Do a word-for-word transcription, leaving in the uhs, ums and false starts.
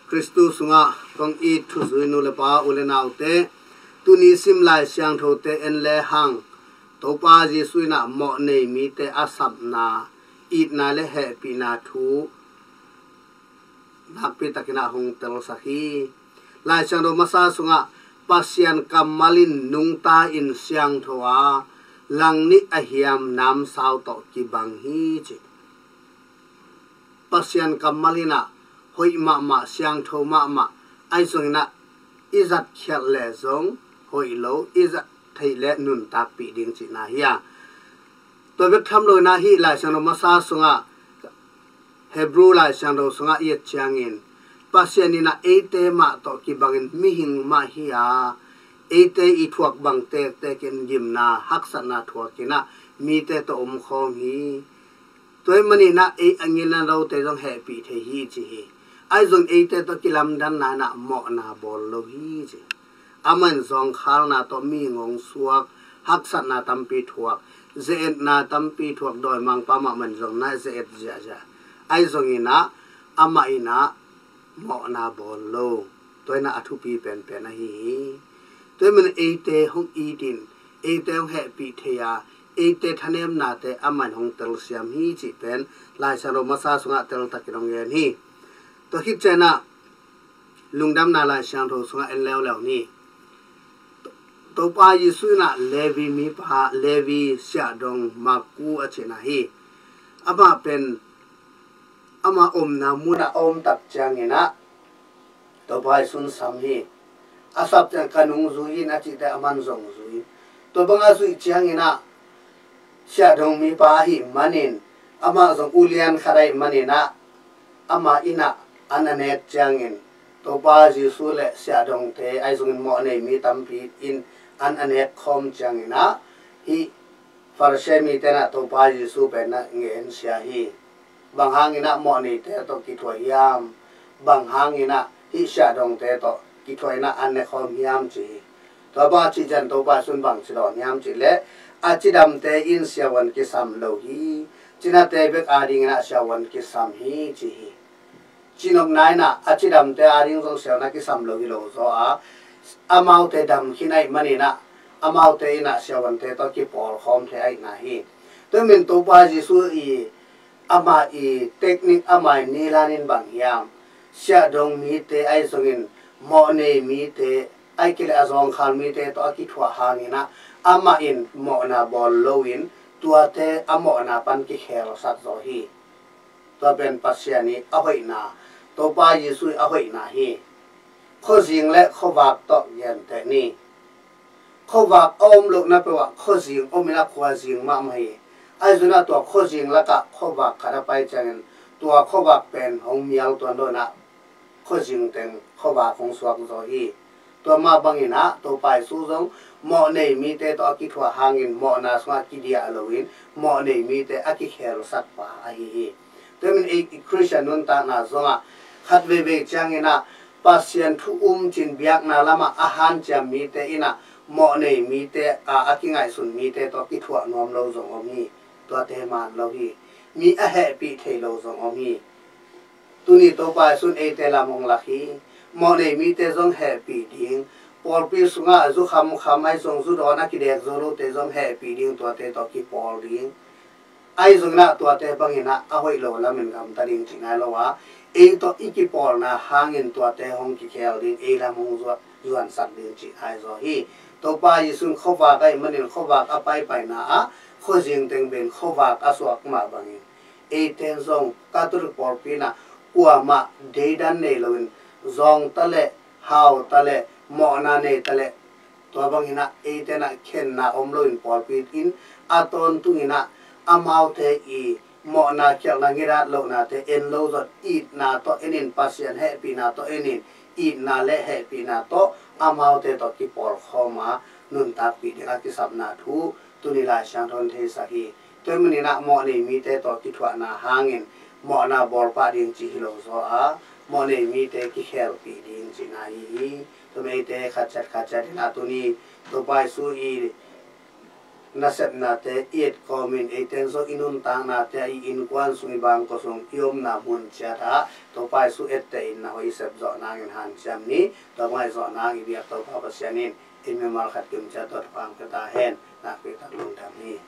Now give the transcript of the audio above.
Khristu sungah kong it thuzui nu le pa, u le naute, tuni sim Lai Siangthote en le hang, Topa Jesu in ah mawh nei mite a sapna, itna le hehpihna thu nakpi takin ah hong telsak hi. Lai Siangtho masa sungah Pasian kammal in nungta in siangtho a, langnih a hiam namsau tawh kibang hi, ci. Pasian kammal in ah hoih mahmah, siangtho mahmah, ahi zongin ah i zat khialh leh zong hoih lo, i zat theih leh nuntakpih ding cihna hi a. Tua bek tham lo in ah hih Lai Siangtho masa sungah, Hebrew Lai Siangtho sungah i et ciangin, Pasian in ah eite mah tawh kibangin mihing mah hi a, eite i thuak bang tektek in gimna, haksatna thuak in ah mite tawh omkhawm hi. Tua ahih manin ah ei a ngina lote zong hehpih thei hi, ci hi. Ahi zong eite tawh kilamdanna in ah mawhna bawl lo hi, ci. Amah in zawngkhalna tawh mihing hong suak, haksatna tampi thuak, ze-etna tampi thuak, dawimangpa mahmah in zong na ze-et ziahziah. Ahi zongin ah amah in ah mawhna bawl lo. Tua in ah a thupi penpen ahi hi. Tua ahih manin eite hong it in, eite hong hehpih thei a, eite thanemnate amah in hong telsiam hi, cih pen Lai Siangtho masa sungah teltakin hong gen hi. Tua khit ciangin ah Lungdamna Lai Siangtho sungah en leuleu ni. Topa Jesu in ah Levi mipa, Levi siahdong Maku a cihna hi. Amah pen ama omna munah a om tak ciangin ah Topa Jesu in sam hi. A sap ciang ka nung zui in a cihte aman zong zui. Tua banga zuih ciangin ah siahdong mipa ahih manin, amah zong ulian khat ahih manin ah, amah in ah an a nek ciangin, Topa Jesu le siahdongte ahi zongin mawh nei mi tampi in an a nek khawm ciangin ah, hih Farisi mite in ah Topa Jesu pen ah ngensia hi. Bang hangin ah mawh neite tawh kithuah hiam? Bang hangin ah hih siahdongte tawh kithuah in ah an ne khawm hiam, ci hi. Tua bang a cih ciang Topa Jesu in bang ci dawn hiam cih leh, a cidamte in siavuan kisam lo hi, cinate bek adingin ah siavuan kisam hi, ci hi. Cinopna in ah a cidamte ading zong siavuan a kisam lo hi lo zaw a, amaute dam khin ahih manin ah amaute in ah siavuante tawh kipawlkhawm thei ahihna hi. Tua ahih manin Topa Jesu i amah i teknik, amah i nilan in bang hiam? Siahdong mite ahi zongin mawh nei mite, ahih kei leh a zawngkhal mite tawh a kithuah hangin ah amah in mawhna bawl loin tuate a mawhna pan kikhelsak zaw hi. Tua pen Pasian i a hoihna, Topa Jesu i a hoihna hi. Khuazing le khuavak tawh genteh ni. Khuavak a om lohna peuh ah khuazing om in ah khuazing mahmah hi. Ahi zongin ah tua khuazing lakah khuavak khat a pai ciangin tua khuavak pen hong mial tuan lo in ah khuazing teng khuavak hong suak zaw hi. Tua mah bangin ah Topa Jesu zong mawh nei mite tawh a kithuah hangin mawhna sungah kidiah loin mawh nei mite a kikhelsak pa ahi hi. Tua ahih manin ei Khristian nuntakna zongah khat veivei ciangin ah Pasian thu um cin biakna lamah a hanciam mite in ah mawh nei mite a, a kingaihsun mite tawh kithuah nuam lo zong om hi. Tuate man lo hi. Mi a hehpih thei lo zong om hi. Tuni Topa Jesu in eite lam hong lak hi. Mawh nei mite zong hehpih ding, pawlpi sungah zu khamkham ahi zong zu dawn a kidek zo lote zong hehpih ding, tuate tawh kipawl ding. Ahi zongin ah tuate bangin ah a hoih lo lamin gamta ding cih nai lo a, ei tawh i kipawlna hangin tuate hong kikhel ding, ei lam hong zuan, zuansak ding cih nai zaw hi. Topa Jesu in khuavak ahih manin khuavak a paipaina ah khuazing teng pen khuavak a suak mah bangin eite in zong Catholic pawlpi in ah kuamah deidan nei loin zawng ta leh, hau ta leh, mawhna nei ta leh, tua bangin ah eite in ah khenna om loin pawlpi in a tawntungin ah amaute i mawhna khialhna ngidat lohnate en lo zong itna tawh en in, Pasian hehpihna tawh en in, itna le hehpihna tawh amaute tawh kipawlkhawm a nuntakpih ding a kisapna thu tuni Lai Siangtho in theisak hi. Tua ahih manin ah mawh nei mite tawh kithuahna hangin mawhna bawl pah ding cih hi lo zaw a, mawh nei mite kikhelpih ding cihna hi hi. Tua ahih manin eite khatciat khatciat in ah tuni Topa Jesu i nasepnate i et kawmin, eite in zong i nuntaknate ah, i innkuan sung, i bangkua sung, i omna mun ciat ah Topa Jesu etteh in na hoih i sep zawh nangin hanciam ni. Tua bang i zawh nang i biak Topa Pasian in ei mimal khat kim ciat tawh thupha pia ta hen. Nakpi tak lungdam hi.